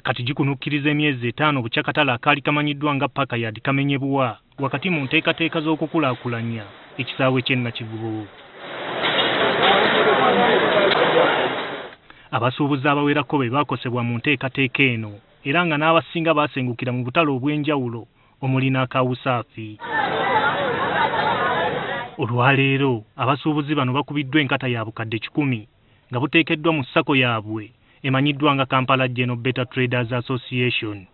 Kati gikunukkiriza emyezi etaano bukya katale akaali kamanyiddwa nga Park Yard kamenyebwa wakati mu nteekateeka z'okukulaakulanya ekisaawe ky'e Nakivubo. Abasuubuzi abawerako be baakosebwa mu nteekateeka eno era nga n'abasinga baasengukira mu butale obw'enjawulo omuli n'aka Usaafi. Olwaleero abasuubuzi bano bakubiddwa enkata ya bukadde 100 nga buteekeddwa mu SACCO yaabwe emanyiddwa nga Kampala General Better Traders Association.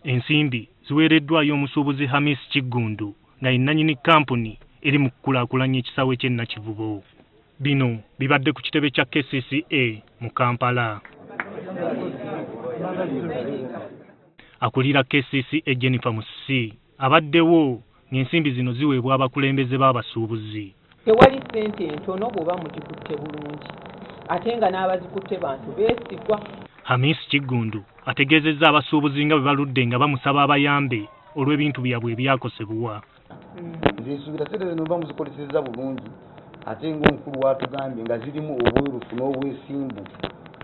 Ensimbi ziweereddwayo omusuubuzi Hamis Kiggundu nga ye nnannyini kkampuni eri mu kukulaakulanya ekisaawe ky'e Nakivubo. Bino bibadde ku kitebe kya KCCA mu Kampala. Akulira KCCA Jennifer Musisi abaddewo ng'ensimbi zino ziweebwa abakulembeze b'abasuubuzi. Tewali ssente entono bw'oba mugikutte bulungi ate nga n'abazikutte bantu beesigwa. Hamis Kiggundu ategeezezza abasuubuzi nga bwe baludde nga bamusaba abayambe olw'ebintu byabwe ebyakosebwa. Nze nsuubira ssente zino muba muzikozesezza bulungi ate ng'omukulu w'atugambye nga zirimu obwerufu n'obwesimbu.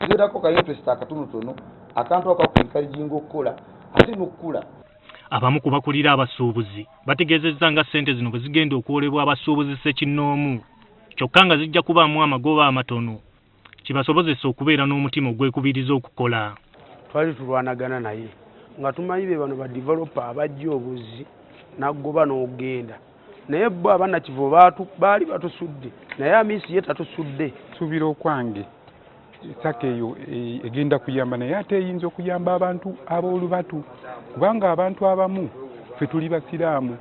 Ziwerako ka interest akatonotono, akantu ako akuencouraginga okukola ate n'okukula. Abamu ku bakulira abasuubuzi bategeezezza nga ssente zino bwe zigenda okuwolebwa abasuubuzi ssekinnoomu kyokka nga zijja kubaamu amagoba amatono kibasobozese okubeera n'omutima ogwekubiriza okukola. Twali tulwanagana naye nga tumanyi be bano ba developer abajja obuzzi n'aggoba n'ogenda, naye bo abannakivubo baali batusudde, naye Amisi ye tatusudde. Nsuubira okwange SACCO eyo egenda kuyamba, naye ate eyinza okuyamba abantu ab'olubatu, kubanga abantu abamu ffe tuli basiraamu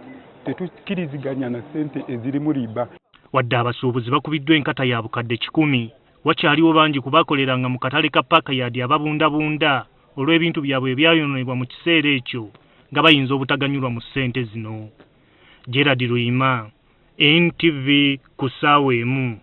tetukkiriziganya na ssente ezirimu riba. Wadde abasuubuzi bakubiddwa enkata ya bukadde 100, wakyaliwo bangi ku bakoleranga mu katale ka Park Yard ababundabunda olw'ebintu byabwe ebyayonoonebwa mu kiseera ekyo nga bayinza obutaganyulwa mu ssente zino. Gerald Luyima, NTV ku ssaawa emu.